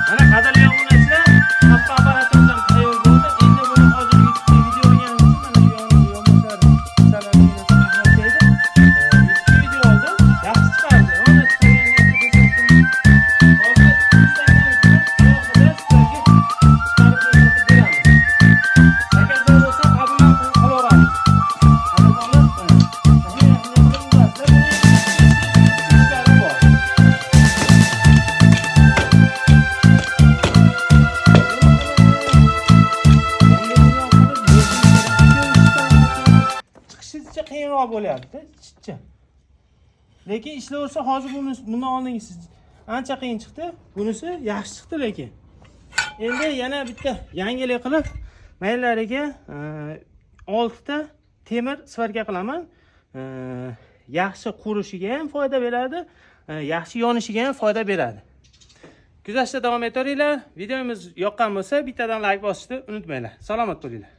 Mana, qadrli obunachilar, tappa apparatimiz ham tayyor bo'ldi. Endi buni hozir YouTube'da video olganim uchun mana shu yonboshlar ahmoq edi. YouTube'da video oldim. Yaxshi chiqardi. Uni chiqargandan keyin hozir Instagram uchun alohida sizlarga chiqarib ko'rsatib beramiz. Заказ lar bo'lsa, qabul ham qilaveramiz. Qadrdonlar, ishlari bor. Chiqishicha qiyinroq bo'lyapti, chiqcha. Lekin ishlayversa, hozir buni bundan oldingisi ancha qiyin chiqdi. Bunisi yaxshi chiqdi lekin. Endi yana bitta yangilik qilib, mayllariga 6 ta temir сварка qilaman. Yaxshi qurishiga ham foyda beradi, yaxshi yonishiga ham foyda beradi. Kuzatishda davom etaveringlar. Videomiz yoqqan bo'lsa, bittadan like bosishni unutmanglar. Salomat bo'linglar.